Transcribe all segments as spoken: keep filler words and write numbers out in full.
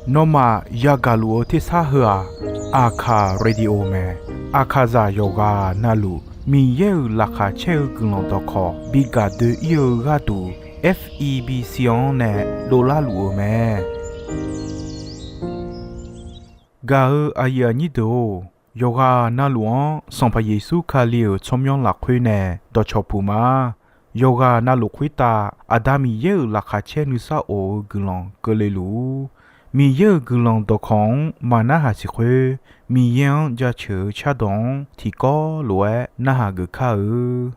Nawmaf yagaq luf-eu tersar heu-aq, Aqkaq Radio mae. Aqkaqzaq yawqghaq navluf Miqyaer-euq laqkhaq caer-eu guiqlanq dawqkawq bi gaq doe-ir-eu gharduq, F E B C-anr nae dovlar luf-eu mae. Gaq-eu aqyuif aqnyir deuq-or, yawqghaq navluf-anr Sanqpaq Yeqsur Kali-euq tsawrmyanr lafkhoer nae dawqcawq puq ma. Yawqghaq navluf khoertav Aqda Miqyaer-euq laqkhaq caer nuisar of-eu guiqlanq keuvle luf-ur. Miqyaer-euq guiqlanq dawqkawq-anr maqnarhaq siq khoer, Miqyaer-anr jaceuq-eu cardawq-anr tiqkawv lof-aer narhaq geuf kar-eu.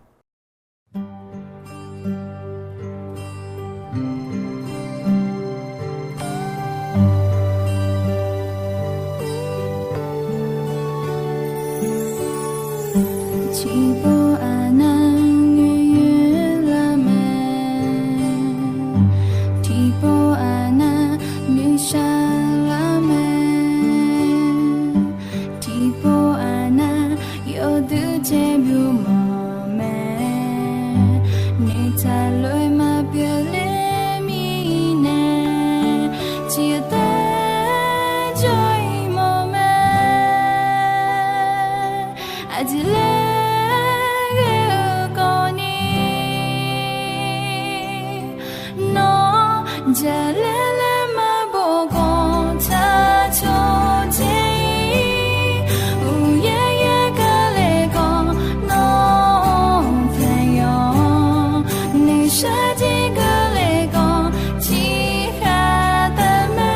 Tiqpov aqnav noeqyoer lar mae. Tiqpov aqnav noeqshaq lar mae. Tiqpov aqnav yawduq caer byov mawf mae. Noeqtaq lof-aer maqpyeuf ler mirnae, tiqtaer jawr-ir mawf mae. Aqjeq laer ghae-eu kawvni, nawr jaqlaer laer maqbof khawf, tsaq cawq dzae-ir. Uqyaer yaer kale khawf, nawr taeq yawq-anr noeqshaq jir keuvle khawf, tiqkhaq taef mae.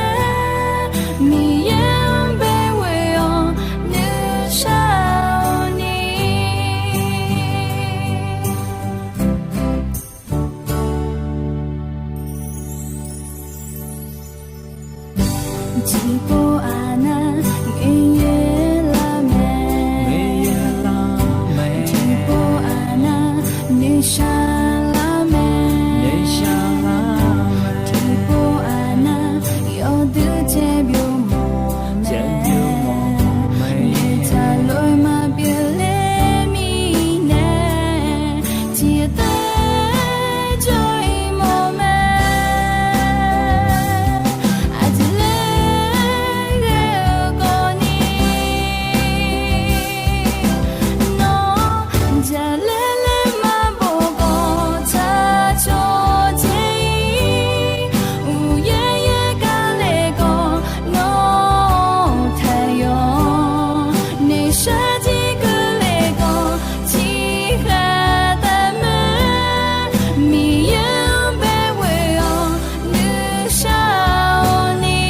Miqyaer-anr bae ghoe-awr nuishar-awr ni. Tiqpov aqnav noeqyaer lar mae. Tiqpov aqnav noeqshaq lar mae. Tiqpov aqnav yawduq caer byov mawf mae. Noeqtaq lof-aer maqpyeuf ler mirnae, tiqtaer jawr-ir mawf mae. Aqjeq laer ghae-eu kawvni, nawr jaqlaer laer maqbof khawf, tsaq cawq dzae-ir. Uqyaer yaer kale khawf, nawr taeq yawq-anr noeqshaq jir keuvle khawf, tiqkhaq taef mae. Miqyaer-anr bae ghoe-awr nuishar-awr ni.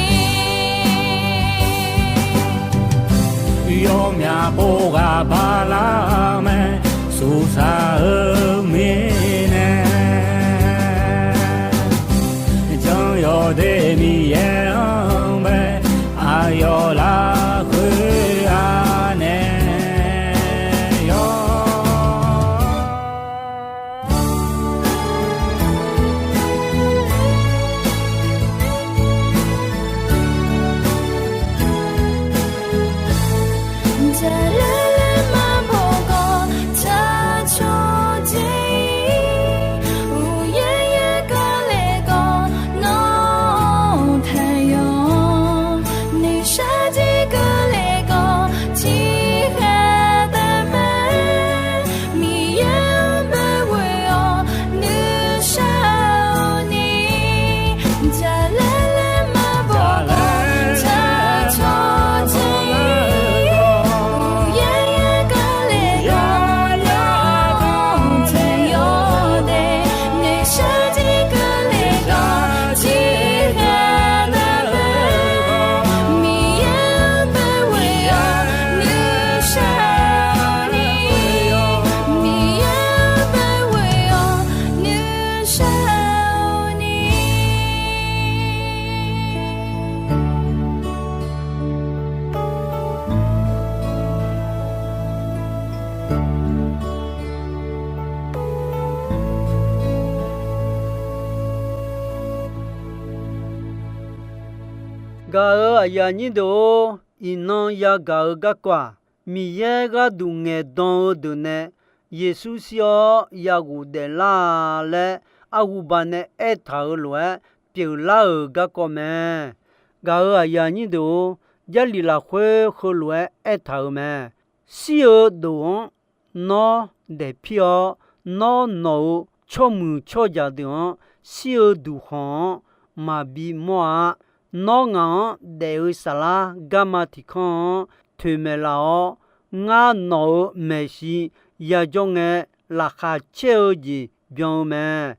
Yawmyaq pov ghaq bala mae, suqsaq-eu mirnae. Jan yawdaef Miqyaer-anr bae, aqyawf lafkhoer anae yawr. Jaqlaer laer maqbof khawf, tsaq cawq dzae-ir. Uqyaer yaer kale khawf, nawr taeq yawq-anr noeqshaq jir keuvle khawf, tiqkhaq taef mae. Miqyaer-anr bae ghoe-awr nuishar-awr ni. Jaqlaer laer maqbof khawf, tsaq cawq dzae-ir. Uqyaer yaer kale khawf, nawr taeq yawq de. Noeqshaq jir keuvle khawf, tiqkhaq taef mae. Miqyaer-anr bae ghoe-awr nuishar-awr ni. Miqyaer-anr bae ghoe-awr nuishar-awr ni. Gaq-euq aqyuif aqnyir deuq-or, iqnan yagaq-eu garkawv-aq, Miqyaer gharduq ngaeqdan-eu deuq nae Yeqsur shir-awr yaghof daeflar-a laer, arhuba nae aertaq-euq lof-aer, pyeuflar-euq garkawv mae. Gaq-euq aqyuif aqnyir deuq-or, Jarlif lafkhoer heulof-aer aertaq-euq mae. Shir-eu dof-anr nawr daefpir-awr, nawr nawq-euq tsawrmuiq tsawrjaq deuq-anr shir-eu duqkhanq-anr maqbi mawr-a. Nawr ngaq-anr daef-eu saflar garma tiq kanr-anr toeqmaeq laf-awr, ngar nawq-euq maeqshi yajawr ngae, laqkhaq caer-eu jeq byan-eu mae.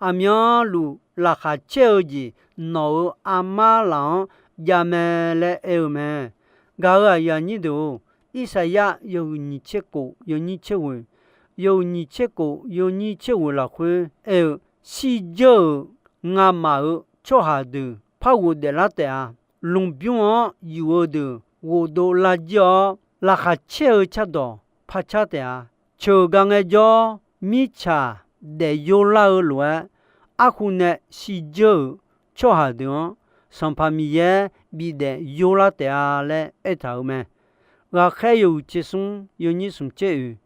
Aqmyanluf laqkhaq caer-eu jeq nawq-euq armar laf-anr jav mae laer aer-eu mae. Gaq-euq aqyuif aqnyir deuq-or, Irsaqyar yawhuiq nyiq tser kof yawnyir tser ghoeq, yawhuiq nyiq tser kof yawnyir tser ghoeq lafkhoer aer-eu, shirdzeur-euq ngamaf-euq tsawrhaq deuq par ghofdaef lar taef-a. Lmqbymr-anr yuf-eu deuq ghofdov lar jir-awr, laqkhaq caer-eu cardawq par car taef-a. Ceuq ga ngaejawr, mirtsaq daefyor lar-eu lof-aer, arhu nae shirdzeur-euq tsawrhaq deuq-anr, Sanqpaq Miqyaer bidaef yorlar taef-a laer aertaq-euq mae. Ghaqkhaer yawhuiq tser smr yawnyir smq tser oeq,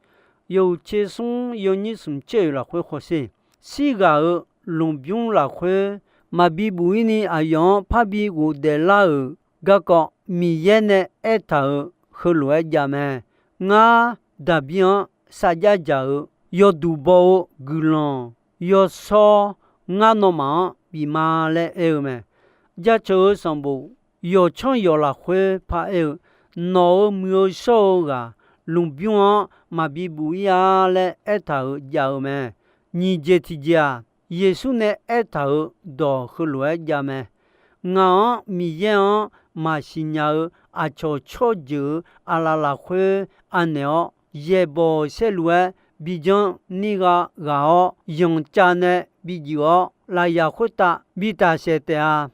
yawhuiq tser smr yawnyir smq tser oeq lafkhoer hawsher. Shirghaq-euq lmqbymr lafkhoer maqbi buf-ir ni aqyawf-anr parbi ghofdaef lar-euq garkawv Miqyaer nae aertaq-euq heulof-aer jav mae. Ngar, Daqbir-anr sarjax dzaq-euq yawduq baw-eu guiqlanq yawshawr ngar nawmaf-anr bif ma laer aer-eu mae. Jaceuq-eu sanqbof yawqcanr yawq lafkhoer paraer-eu, nawq-euq muiq-eu shawr-eu ghaq lmqbymr-anr maqbi buf-ir-a laer aertaq-euq jav-eu mae. Nyiq jeq tiqjeq-aq, Yeqsur nae aertaq-euq dawq heulof-aer jav mae. Ngaq-anr Miqyaer-anr maqsiq nya-eu aqcawq tsawrjeuq-euq aqlaf lafkhoer anaeq-awr, yaeqbawq saerlu-aer bi janr nir gha ghaq-awr, yanqcav nae bi juif-awr, lafyaq khoertav bi tafsaef taef-a.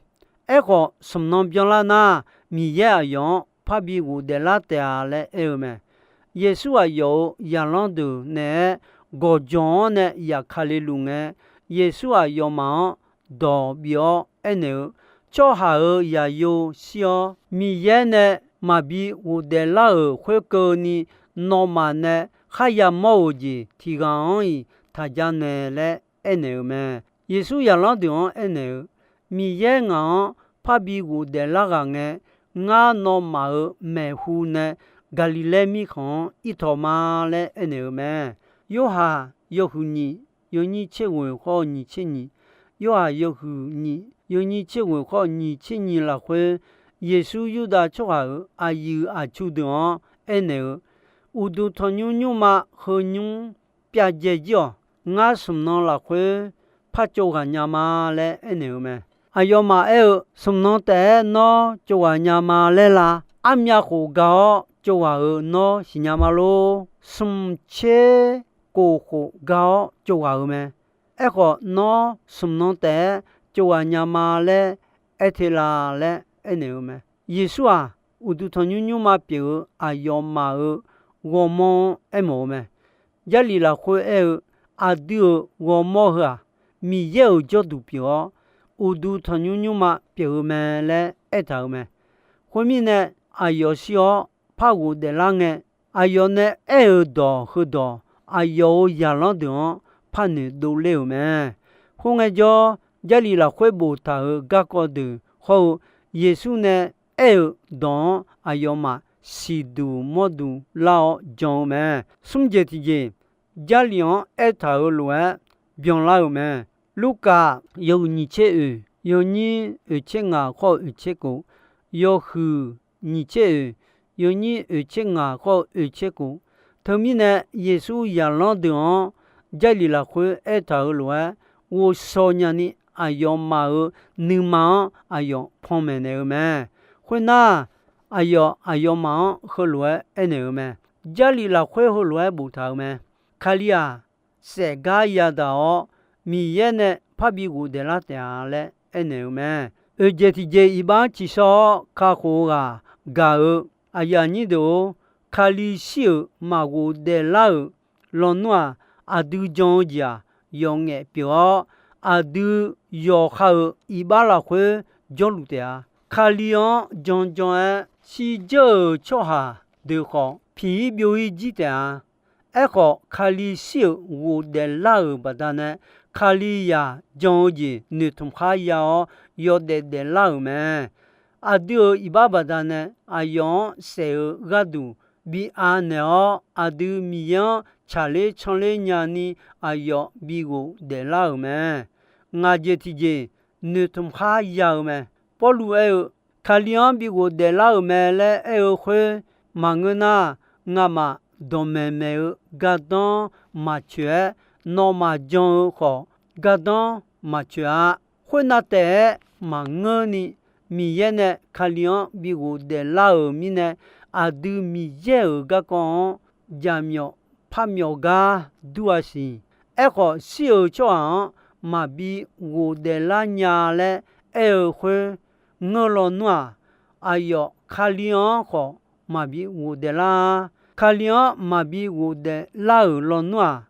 Aerkhawf, smq nan byanlar nar, Miqyaer aqyawf-anr parbi ghofdaef lar taef-a laer aer-eu mae. Yeqsur aqyawf-euq zaqlanr deuq naeq-aer gawqjawq-anr nae yaf Kalizaq ngae, Yeqsur aqyawfmaf-anr dawq bif-awr aernaeq-eu, tsawrhaq-euq zaqyo shir-awr, Miqyaer nae maqbi ghofdaef lar-euq khoerkeuvni, nawmaf nae kharya mawr-euq jeq tiq ghaq-anr-iq taq ja naeq laer aernaeq-euq mae. Yeqsur zaqlanr deuq-anr aernaeq-eu, Miqyaer ngaq-anr parbi ghofdaef lar ghaq ngae, ngar nawmaf-euq maeqhu nae Gaqliqlaer mirkhanq-anr irtawq ma laer aernaeq-eu mae. Yorhaq yawhuiq nyiq yawnyir tser ghoeq khawr nyiq tser nyiq, Yorhaq yawhuiq nyiq yawnyir tser ghoeq khawr nyiq tser nyiq lafkhoer, Yeqsur Yurdav tsawrhaq-euq aqyuif aqtsu deuq-anr aernaeq-eu, Uqduq tanqnymr nymrma heu nymr pyavdzae jir-awq. Ngar smq nan lafkhoer par tsov ghaq nya ma laer aernaeq-eu mae. Aqyawfmaf aer-eu, smq nan taef-aer nawr tsov ghaq nya ma laer la? Armyav khof ga-awr tsov ghaq-euq nawr siqnya ma lor. Smq tser kof khof ga-awr tsov ghaq-euq mae. Aerkhawf, nawr smq nan taef-aer tsov ghaq nya ma laer aer te la laer aernaeq-eu mae. Yeqsur-aq, uqduq tanqnymr nymrma pyeuf-eu aqyawfmaf-euq ghawrmawr-anr aermawf-eu mae. Jarlif lafkhoer aer-eu, aqdui-euq ghawrmawr heu-aq, Miqyaer-euq jawrduq pyeuf-awr, uqduq tanqnymr nymrma pyeuf-eu mae laer aertaq-euq mae. Khoermirnae, aqyawf shir-awr par ghofdaef lar ngae, aqyawf nae aer-euq dawq heudawq aqyawf-euq zaqlanr deuq-anr par noeqdov ler-euq mae. Khoerngae jawr, Jarlif lafkhoer boftaq-euq garkawv deuq hawr-eu Yeqsur nae aer-euq dawq-anr aqyawfmaf siqduq mawrduq lar-awr jan-eu mae. Smr jeq tiqjeq, Jarlif-anr aertaq-euq lof-aer byanlar-euq mae. Lurkaf yawhuiq nyiq tser oeq, yawnyir oeq tser ngaq khawr-eu oeq tser kof, yawhuiq nyiq tser oeq, yawnyir oeq tser ngaq khawr-eu oeq tser kof. Teumirnae, Yeqsur zaqlanr deuq-anr Jarlif lafkhoer aertaq-euq lof-aer ghovshaw nyani, aqyawfmaf-euq nuima-anr aqyawf panmaeq naeq-eu mae. Khoernar, aqyawf aqyawfmaf-anr heulof-aer aernaeq-eu mae. Jarlif lafkhoer heulof-aer boftaq-euq mae. Kali-aq, saefgar yadaq-awr, Miqyaer nae parbi ghofdaef lar taef-a laer aernaeq-eu mae. Oeqjeq tiqjeq iqbax-anr ciqshawr-awr kakhof-eu ghaq gaq-eu aqyuif aqnyir deuq-or, Kali shir-euq maqghof daeflar-euq lawnmr-aq, aqdui jan-eu jeq-aq, yawqngaef pyeuf-awr, aqdui yawqha-euq iqbax lafkhoer jawrluf taef-a. Kali-anr janjan-aer shirdzeur-euq tsawrhaq deuq khawf, piq-ir byov-ir jir taef-a. Aerkhawf, Kali shir-euq ghofdaeflar-euq baqdanae, Kalizaq jan-eu jeq noeqtmq khar ya-awr, yawdaef daeflar-euq mae. Aqdui-euq iqbax baqdanae aqyawf-anr saef-eu gharduq bi anaeq-awr, aqdui Miqyaer-anr tsaqler tsanrler nyani aqyawf bi ghofdaef lar-euq mae. Ngaq jeq tiqjeq noeqtmq khar ya-eu mae. Pawrluv aer-eu, Kali-anr bi ghofdaef lar-euq mae laer aer-eu khoer maqngeur nar, ngamaf dawqmaeq maeq-eu gardanr maqcoeq-aer, nawmaf jan-eu khawf gardanr maqcoeq-a. Khoernav taef-aer maqngeurni, Miqyaer nae Kali-anr bi ghofdaef lar-euq mirnae, aqdui Miqyaer-euq garkawv-anr jaqmyawf parmyawf gar dur-a siq. Aerkhawf, shir-euq tsawrhaq-anr maqbi ghofdaef lar nya laer aer-eu khoer ngeur lawnmr-aq, aqyawf Kali-anr khawf maqbi ghofdaef lar. Kali-anr maqbi ghofdaef lar-euq lawnmr-aq,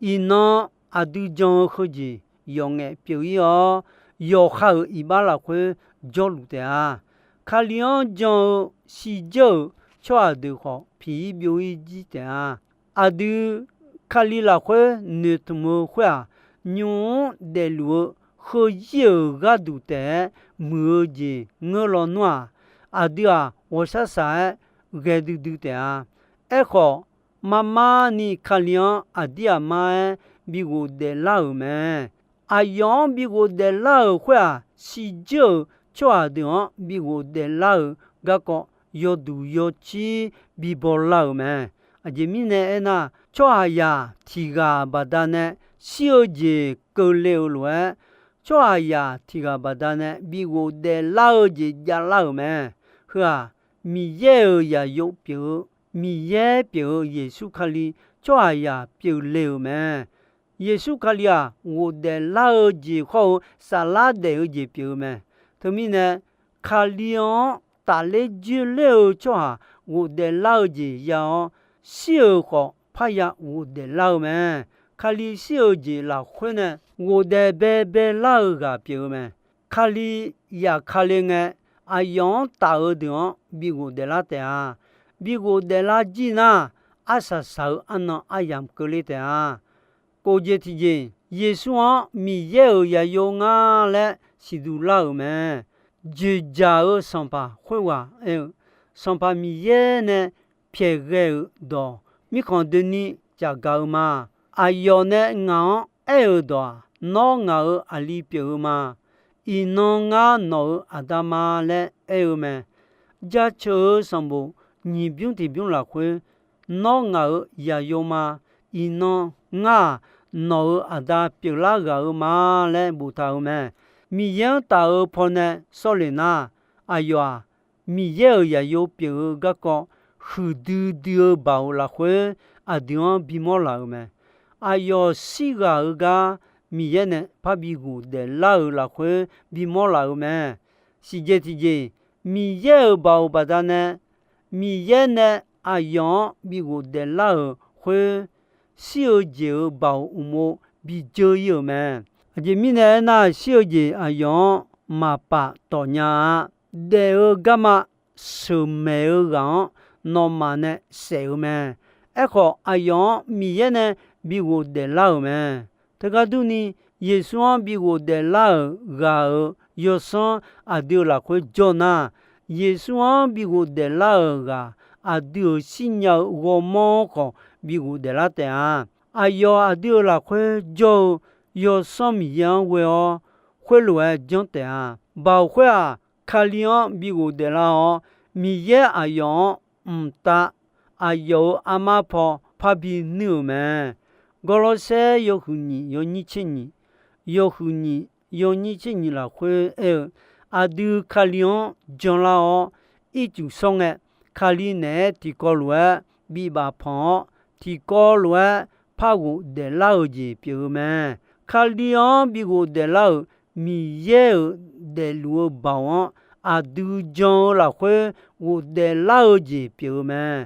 iqnan aqdui jan-eu heujeq yawqngaef pyeuf-ir-awr, yawqha-euq iqbax lafkhoer jawrluf taef-a. Kali-anr jan-eu shirdzeur-euq tsawrhaq deuq khawf, piq-ir byov-ir jir taef-a. Aqdui Kali lafkhoer noeqtmq-eu khoer-aq, nymq-mr daefluf-eu heuzir-euq gharduq taef-aer muiq-eu jeq ngeur lawnmr-aq, aqdui-aq ghawqshaq shaq-aer ghae duidui taef-a. Aerkhawf, marmar ni Kali-anr aqdir aqmar-aer bi ghofdaef lar-euq mae. Aqyawf-anr bi ghofdaef lar-euq khoer-aq, shirdzeur-euq tsawrhaq deuq-anr bi ghofdaef lar-euq garkawv yawduq yawcir bi bawlar-euq mae. Aqjeq mirnae aernar, tsawrhaqzaq tiq ghaq baqdanae shir-eu jeq keuvle-euq lof-aer, tsawrhaqzaq tiq ghaq baqdanae bi ghofdaef lar-eu jeq javlar-euq mae. Heu-aq, Miqyaer-euq zaqyo pyeuf-eu, Miqyaer pyeuf-eu Yeqsur Kali tsawrhaqzaq pyeufle-euq mae. Yeqsur Kali-aq, ghofdaef lar-eu jeq khawr-eu saflar daef-eu jeq pyeuf-eu mae. Teumirnae, Kali-anr tafler joerler-eu tsawrhaq ghofdaef lar-eu jeq ya-awr, shir-euq khawf parya ghofdaef lar-eu mae. Kali shir-eu jeq lafkhoer nae ghofdaef baebae lar-eu ghaq pyeuf-eu mae. Kali yaf Kali ngae, aqyawf-anr taf-eu deuq-anr bi ghofdaef lar taef-a. Bi ghofdaef lar jir nar, arsaq saq-eu arnan aryamq keuvle taef-a. Kof jeq tiqjeq, Yeqsur-anr Miqyaer-euq zaqyo ngar laer siqduq lar-euq mae. Dzoeqdzaq-eu sanqpaq khoerghaq aer-eu, Sanqpaq Miqyaer nae pyaeqghae-euq dawq mirkhanq doeni caqgaq-eu ma. Aqyawf nae ngaq-anr aer-euq dawq-aq, Nawr ngaq-euq aqli pyeuf-eu ma. Iqnan ngar nawq-euq aqda ma laer aer-eu mae. Jaceuq-eu sanqbof nyiq bymr tiq bymr lafkhoer, Nawr ngaq-euq zaqyo ma. Iqnan ngar-aq, nawq-euq aqda pyeuflar ghaq-eu ma laer boftaq-euq mae. Miqyaer-anr taf-eu pawnae sawr le nar, aqyawf-aq, Miqyaer-euq zaqyo pyeuf-eu garkawv huiqdui dui-eu baoq lafkhoer aqdui-anr bimawr laf-euq mae. Aqyawf shirghaq-eu gar Miqyaer nae parbi ghofdaef lar-euq lafkhoer bimawr laf-euq mae. Siqjeq tiqjeq, Miqyaer-euq baoq baqdanae, Miqyaer nae aqyawf-anr bi ghofdaef lar-euq khoer, shir-eu jeq-euq baoq uqmov bi dzeur-ir-euq mae. Aqjeq mirnae aernar, shir-eu jeq aqyawf-anr maqpaf tawq nya-a. Daef-eu garma sheuqmaeq-eu ghaq-anr nawmaf nae saef-eu mae. Aerkhawf, aqyawf-anr Miqyaer nae bi ghofdaef lar-euq mae. Teugar durni, Yeqsur-anr bi ghofdaef lar-euq ghaq-euq yawsanr aqdui-euq lafkhoer jawr nar, Yeqsur-anr bi ghofdaef lar-euq ghaq aqdui-euq shirnya-eu ghawrmawr-anr khawf bi ghofdaef lar taef-a. Aqyawf aqdui-euq lafkhoer jawr-eu Yawsanr Miqyaer-anr ghoe-awr, khoerlof-aer janr taef-a. Baoq khoer-aq, Kali-anr bi ghofdaef lar-awr, Miqyaer aqyawf-anr mqtav aqyawf-euq armar paw parbi nuir-euq mae. Gawrlawrsaer yawhuiq nyiq yawnyir tser nyiq, yawhuiq nyiq yawnyir tser nyiq lafkhoer aer-eu, aqdui Kali-anr janlar-awr, ircuf shawr ngae, Kali naeq-aer tiqkawv lof-aer bibaf panq-awr, tiqkawv lof-aer par ghofdaef lar-eu jeq pyeuf-eu mae. Kali-anr bi ghofdaef lar-euq Miqyaer-euq daefluf-eu baoq-anr aqdui jan-eu lafkhoer ghofdaef lar-eu jeq pyeuf-eu mae.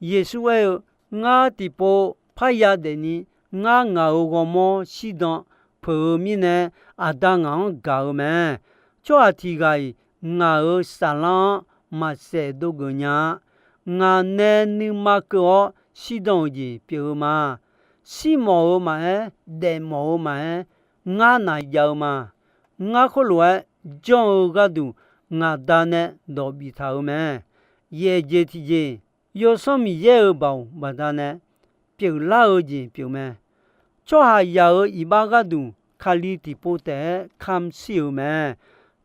Yeqsur aer-eu, Ngar tiqpov parya daefni, ngar ngaq-euq ghawrmawr shirdan peuq-eu mirnae, Aqda ngaq-anr gaq-eu mae. Tsawrhaq tiq ghaq-iq ngaq-euq saflar-anr maqsaef dov geuf nya-a. Ngaq nae nuima keuv-awr shirdan-euq jeq pyeuf-eu ma. Shirmawf-eu maqaer, daefmawf-eu maqaer, ngar naq jav-eu ma. Ngar khoerlof-aer janr-eu gharduq ngaq Da nae dawq biftaq-euq mae. Yaeq jeq tiqjeq, Yawsanr Miqyaer-euq baoq baqdanae pyeuflar-eu jeq pyeuf mae. Tsawrhaqzaq-euq iqbax gharduq Kali tiqpov taef-aer kamq shir-euq mae.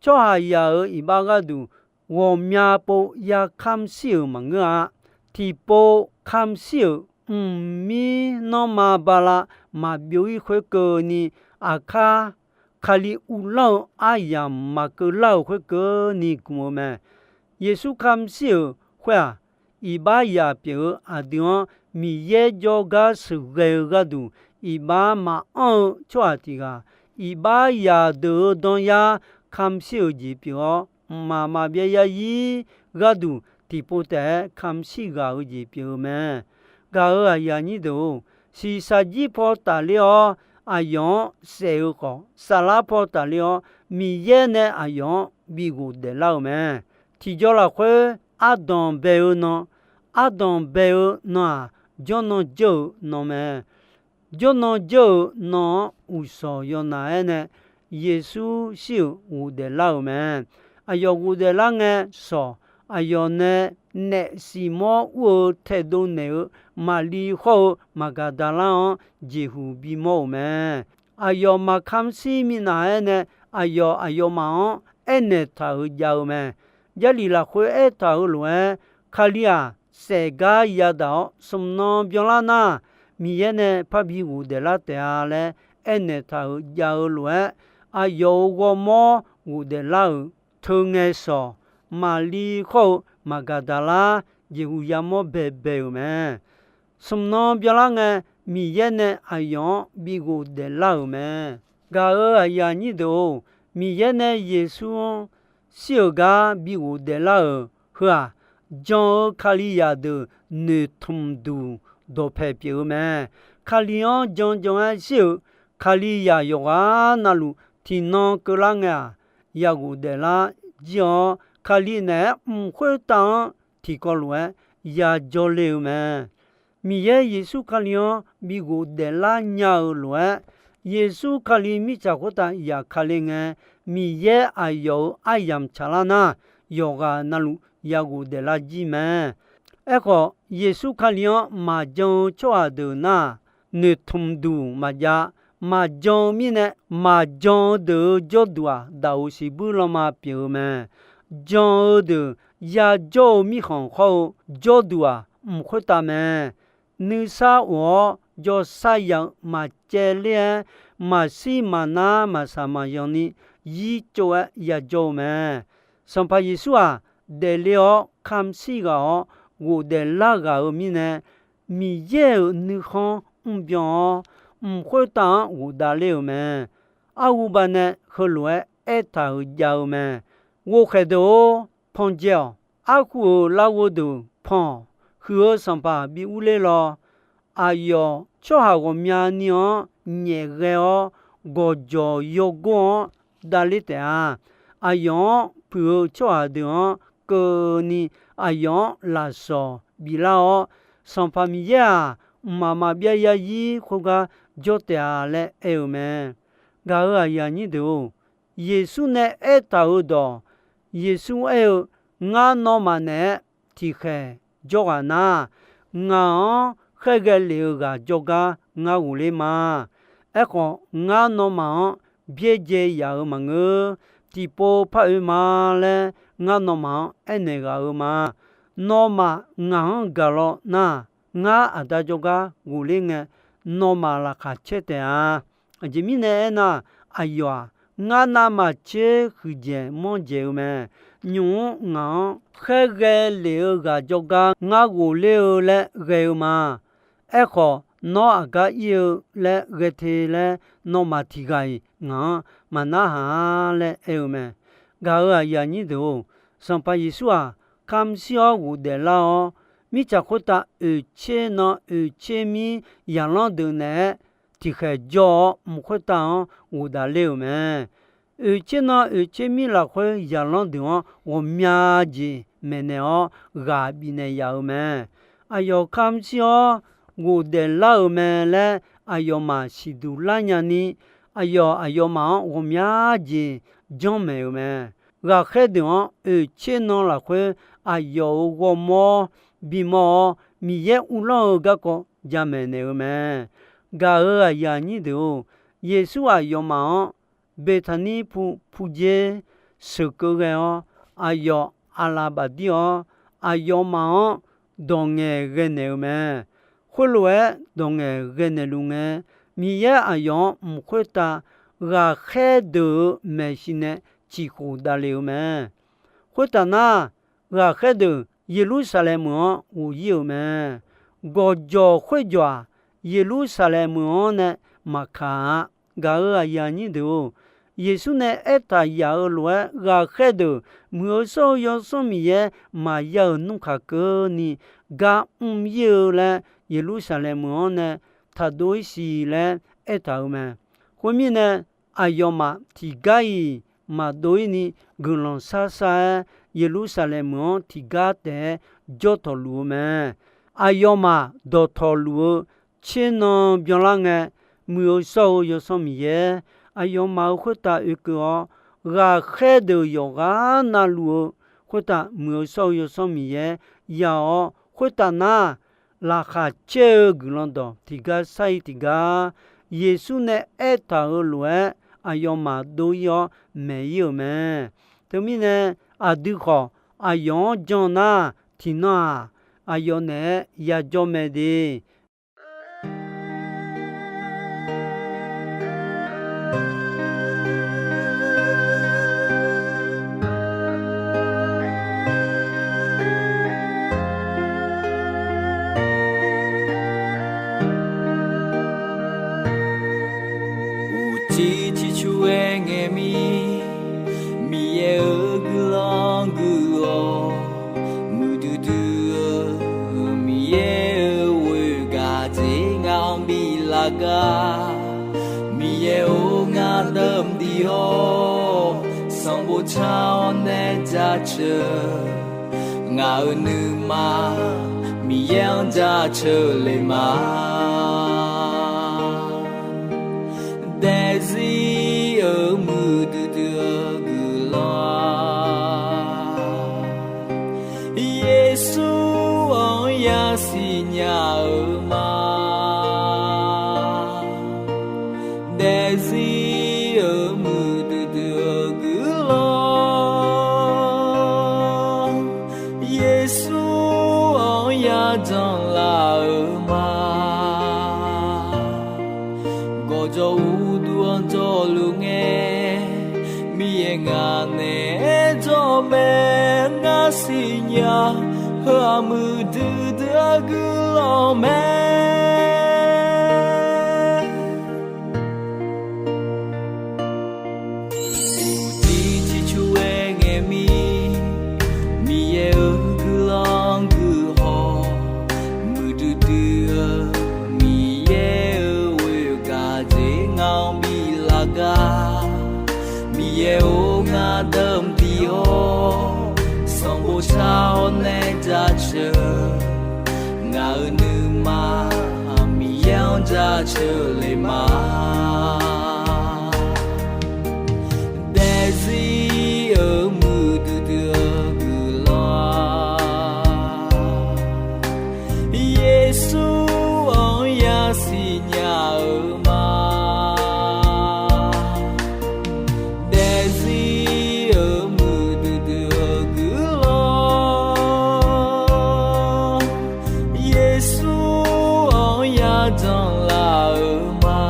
Tsawrhaqzaq-euq iqbax gharduq ghawqmya pov ya kamq shir-euq maqngeur-a. Tiqpov kamq shir-euq mqmir nanrma bala maqbyov-ir khoerkeuvni, aqkar Kali uvlanr-eu aryamq maqkeuv lar-euq khoerkeuvni gmq-eu mae. Yeqsur kamq shir-euq khoer-aq, iqbax zaq pyeuf-eu aqdui-anr Miqyaer jawrgar sheuqghae-eu gharduq, iqbax maqanr-eu tsawrhaq tiq ghaq, iqbax zaqdeuq-eu danyar kamq shir-euq jeq pyeuf-awr, mqmaq maqbyav zarzir gharduq tiqpov taef-aer kamq shir ghaq-eu jeq pyeuf-eu mae. Gaq-euq aqyuif aqnyir deuq-or, shiqshaq jir paw tafler-awr aqyawf-anr saef-eu khawf, saflar paw tafler-awr Miqyaer nae aqyawf-anr bi ghofdaef lar-euq mae. Tiqjaw lafkhoer ardanq bae-eu nan, ardanq bae-eu nan-aq, jawrnan jawr-eu nan mae. Jawrnan jawr-eu nan-anr uqshawq yawnav-aer nae Yeqsur shir-euq ghofdaef lar-euq mae. Aqyawf ghofdaef lar ngae shawq, aqyawf nae naef siq mawr ur-eu taedov naeq-eu Maqli khawr-eu Maqgaqdaqlar-anr jeqhuq bimawr-euq mae. Aqyawf maqkamq shir minav-aer nae aqyawf aqyawfmaf-anr aernaeq taq-euq jav-eu mae. Jarlif lafkhoer aertaq-euq lof-aer, Kali-aq, saef gar yadaq-awr smq nan byanlar nar, Miqyaer nae parbi ghofdaef lar taef-a laer aernaeq taq-euq jav-eu lof-aer, aqyawf-euq ghawrmawr ghofdaef lar-euq teu ngae shawq, Maqli khawr-eu Maqgaqdaqlar jeqhuq yamawr baebae-euq mae. Smq nan byanlar ngae, Miqyaer nae aqyawf-anr bi ghofdaef lar-euq mae. Gaq-euq aqyuif aqnyir deuq-or, Miqyaer nae Yeqsur-anr shir-euq gar bi ghofdaef lar-euq heu-aq, jan-eu Kalizaq deuq noeqtmqduq dawqpaeq pyeuf-eu mae. Kali-anr janjan-aer shir-euq Kalizaq yawqghaq navluf tiqnan keuvlar ngae-aq, ya ghofdaef lar jir-awr, Kali naeq-aer mq khoertav-anr tiqkawv lof-aer ya jawrle-eu mae. Miqyaer Yeqsur Kali-anr bi ghofdaef lar nya-eu lof-aer, Yeqsur Kali mirtsaq khoertav yaqkale ngae, Miqyaer aqyawf-euq aryamq tsaqlar nar, yawqghaq navluf ya ghofdaef lar jir mae. Aerkhawf, Yeqsur Kali-anr maqjan-eu tsawrhaq deuq nar, noeqtmqduq maqjav. Maqjan-eu mirnae, maqjan-eu deuq-eu jawrduq-aq, daqoq siqbuir lanma pyeuf-eu mae. Jan-eu deuq yajawr-eu mirkhanq khawr-eu jawrduq-aq, mq khoertav mae. Nuisar of-awr jawrsar ya-eu maqcaevler-aer, maqshir maqnar maqsaq maqyan ni zir tsov-aer yajawr-eu mae. Sanqpaq Yeqsur-aq, daefle-awr kamq shir ghaq-awr ghofdaef lar ghaq-eu mirnae, Miqyaer-euq nuikhanr mrbyan-awr, mq khoertav-anr ghofdav ler-euq mae. Arhu baqnae heulof-aer aertaq-euq jav-eu mae. Ghovkhaeq deuq-or, pan dzae-awq. Arhu-euq larghov deuq pan-awq. Huiq-eu sanqpaq bi urler law. Aqyawf tsawrhaq ghawqmyani-anr nyaef ghae-awr, gawqjawq yawgor-anr davler taef-a. Aqyawf-anr puiq-eu tsawrhaq deuq-anr keuvni aqyawf-anr lafsawq biflar-awr, Sanqpaq Miqyaer-aq, mqmaq maqbyav zarzir khoergar jawr taef-a laer aer-eu mae. Gaq-euq aqyuif aqnyir deuq-or, Yeqsur nae aertaq-euq dawq, Yeqsur aer-eu, Ngar nawmaf naeq-aer tiqkhaeq jawrghaq nar, ngaq-anr khaerghae lef-eu ghaq jawrgar ngar ghofler ma. Aerkhawf, ngar nawmaf-anr byaerdzae yaf-euq maqngeur. Tiqpov par oe ma laer ngar nawmaf-anr aernaeq ghaq-euq ma. Nawmaf ngaq-anr gaq law nar, ngar Aqda jawrgar ghofler ngae, nawmaf laqkhaq caer taef-a. Aqjeq mirnae aernar, aqyawf-aq, ngar navmaqtser huiqdzaeq manrdzaeq-eu mae. Nymq-mr ngaq-anr khaerghae lef-eu ghaq jawrgar ngar ghofler-eu laer ghae-eu ma. Aerkhawf, nawr aqgar ir-eu laer ghae te laer nawmaf tiq ghaq-iq ngaq-anr maqnarhaq-a laer aer-eu mae. Gaq-euq aqyuif aqnyir deuq-or, Sanqpaq Yeqsur-aq, kamq shir-awr ghofdaef lar-awr, mirtsaq khoertav oeqtser nan oeqtser mir zaqlanr deuq naeq-aer tiqkhaeq jawr-awr, mq khoertav-anr ghofdaef ler-euq mae. Oeqtser nan oeqtser mir lafkhoer zaqlanr deuq-anr ghawqmya jeq maeqnaeq-awr ghaq bifnaeq yaf-euq mae. Aqyawf kamq shir-awr ghofdaef lar-euq mae laer aqyawfmaf siqduq lar nyani, aqyawf aqyawfmaf-anr ghawqmya jeq janrmaeq-euq mae. Ghaqkhaer deuq-anr oeqtser nan lafkhoer aqyawf-euq ghawrmawr bimawr-awr, Miqyaer uvlanr-eu garkawv jamaeq naeq-eu mae. Gaq-euq aqyuif aqnyir deuq-or, Yeqsur aqyawfmaf-anr Beqtaqnir pu pudzer sheuqkeuv ghae-awr, aqyawf aqlaf bafdir-awr, aqyawfmaf-anr dawq ngaeqghae naeq-eu mae. Khoerlof-aer dawq ngaeqghae naeqluf ngae, Miqyaer aqyawf-anr mq khoertav ghaqkhaer deuq-euq maeqshi nae ciqkhof davle-eu mae. Khoertaf nar, ghaqkhaer deuq Yeqlursaqlaeq meuq-anr ghof ir-euq mae. Gawqjawq khoerjawq-aq, Yeqlursaqlaeq meuq-anr nae maqkaq-a. Gaq-euq aqyuif aqnyir deuq-or, Yeqsur nae aertaq yaf-eu lof-aer, ghaqkhaer deuq Muiq-eu shawr-eu Yawsanr Miqyaer maqya-euq nmr kaq keuvni gar mr ir-eu laer, Yeqlursaqlaeq meuq-anr nae taqdov ir siq laer aertaq-euq mae. Khoermirnae, aqyawfmaf tiqgar-iq maqdov ir ni guiqlanq sar sar-aer, Yeqlursaqlaeq meuq-anr tiqgar taef-aer jawr tawqluf-eu mae. Aqyawfmaf dawqtawq luf-eu tser nan byanlar ngae, Muiq-eu shawr-eu Yawsanr Miqyaer aqyawfmaf-euq khoertav oekeuv-awr, ghaqkhaer deuq yawqghaq navluf-eu khoertav Muiq-eu shawr-eu Yawsanr Miqyaer ya-awr, khoertaf nar, laqkhaq caer-eu guiqlanq dawq tiqgar sar ir tiqgar, Yeqsur nae aertaq-euq lof-aer aqyawfmaf dov ir-awr maeq ir-euq mae. Teumirnae, aqdui khawf aqyawf-anr jan nar, tiqnan-aq, aqyawf naeq-aer yajawr mae de. Uqcif ciqcur-aer ngaeq mir, Miqyaer-euq guiqlanq guiq-awq. Muiqdui dui-eu Miqyaer-euq ghoer gaq dzer ngaq-anr biflaf gar. Miqyaer-or, ngaq deuq mqdiq-awr, sanqbof car-awr nae jaceuq. Ngaq-euq nuima Miqyaer-anr jaceuq le ma. Daefzir-euq muiqdui dui-eu guiqlanq, Yeqsur-anr yasiq nya-eu ma. Daefzir-euq muiqdui dui-eu guiqlanq, Yeqsur-anr yajanq laf-eu ma. Gawqjawq uqduq-anr jawrluf ngae, Miqyaer ngaq naeq-aer jawr mae. Ngar siqnya, heu-aq muiqdui dui-eu guiqlanq mae. Uqcif ciqcur-aer ngaeq mir, Miqyaer-euq guiqlanq guiq haw. Muiqdui dui-eu Miqyaer-euq ghoer gaq dzer ngaq-anr biflaf gar. Miqyaer-or, ngaq deuq mqdiq-awr, sanqbof car-awr nae jaceuq. Ngaq-euq nuima Miqyaer-anr jaceuq le ma. Daefzir-euq muiqdui dui-eu guiqlanq, Yeqsur-anr yasiq nya-eu ma. Daefzir-euq muiqdui dui-eu guiqlanq, Yeqsur-anr yajanq laf-eu ma.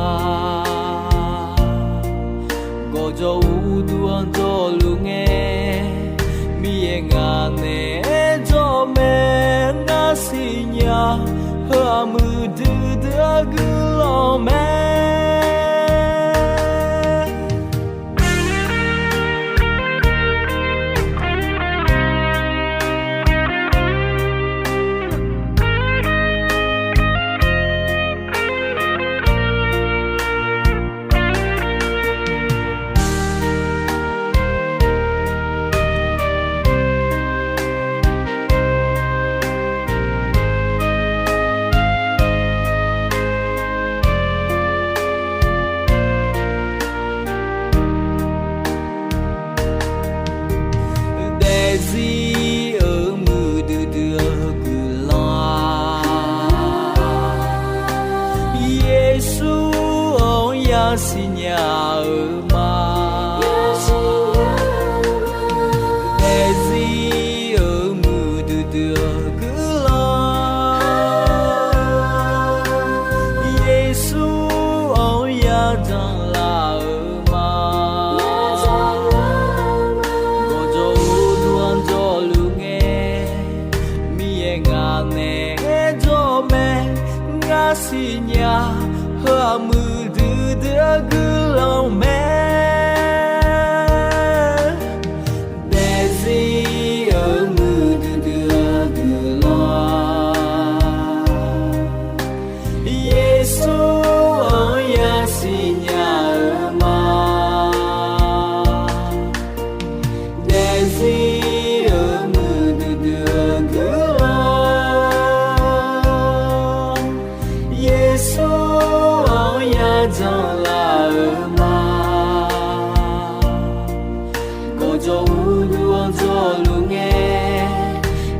Gawqjawq uqduq-anr jawrluf ngae,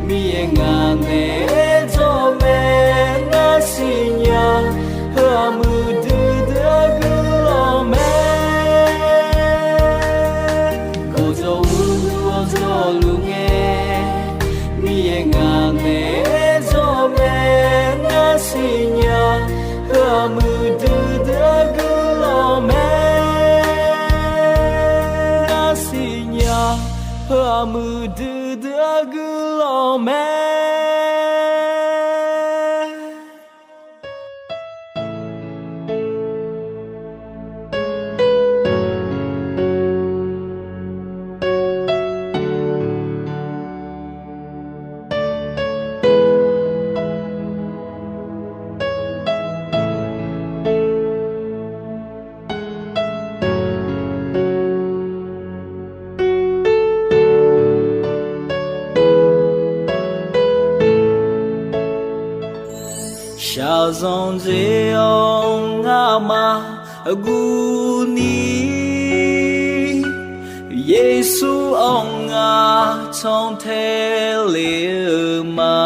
Miqyaer ngaq naeq-aer jawr mae. Ngar siqnya, heu-aq muiqdui dui-eu guiqlanq mae. Gawqjawq uqduq-anr jawrluf ngae, Miqyaer ngaq naeq-aer jawr mae. Ngar siqnya, heu-aq muiqdui dui-eu guiqlanq mae. Ngar siqnya, heu-aq muiqdui dui-eu guiqlanq mae. Shaqzanq dzae-awr ngamaf guvni, Yeqsur-anr ngaq cantae le-eu ma.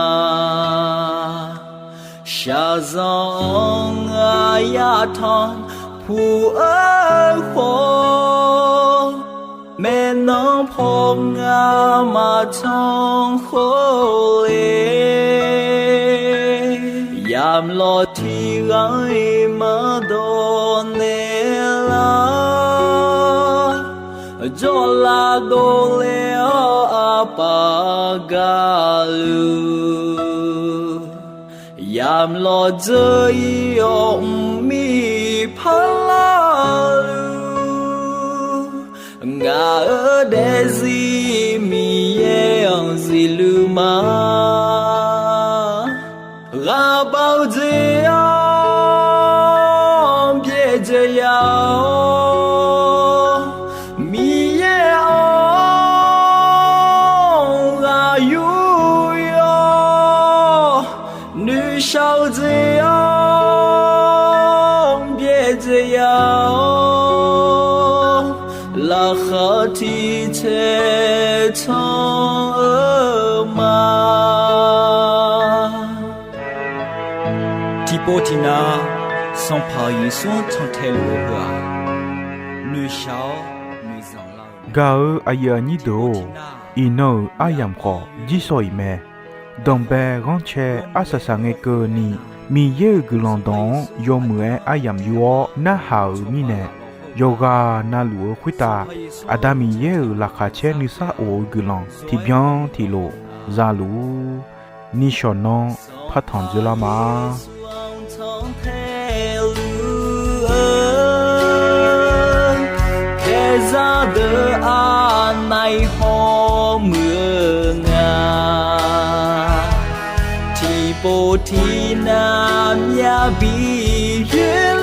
Shaqzanq-anr ngaq yatanq puq-eu khawf, maeqnan paw ngamaf canr khawf le. Yamq lawq tiq ghaq-iq maqdawq naeq lar, jawrlav dovle-awr aqpaf gaqluf, yamq lawq dzeur-ir-awr mqmiq parlar-eu luf, ngaq-euq daefzir Miqyaer-anr zifluf ma. Ghaqbav-eu jeq-anr byaerdzae ya-awr, Miqyaer-anr ghaq yur-awr, noeqshaq-eu jeq-anr byaerdzae ya-awr, laqkhaq tiq caer canr-eu ma. Tiqpov tiqnav Sanqpaq Yeqsur-anr cantae luf-eu heu-aq, noeqshaq-awr noeqzanq lar-eu. Gaq-euq aqyuif aqnyir deuq-or, iqnan-euq aryamq khawf jirsawq iq mae. Danqbae ghanrcae arsaq saqngae keuvni, Miqyaer-euq guiqlanq dawq-anr yawmuiq-aer aryamq yur-awr narhaq-euq mirnae, yawqghaq na luf-eu khoertav Aqda Miqyaer-euq laqkhaq caer nuisar of-eu guiqlanq tiqbyan tiqlof za luf-ur. Nishawq nanr partanq dzeurlar ma. Paeqzaq deuq aqnav-iq hawmuiq-eu nga. Tiqpov tiqnav myavbi yoer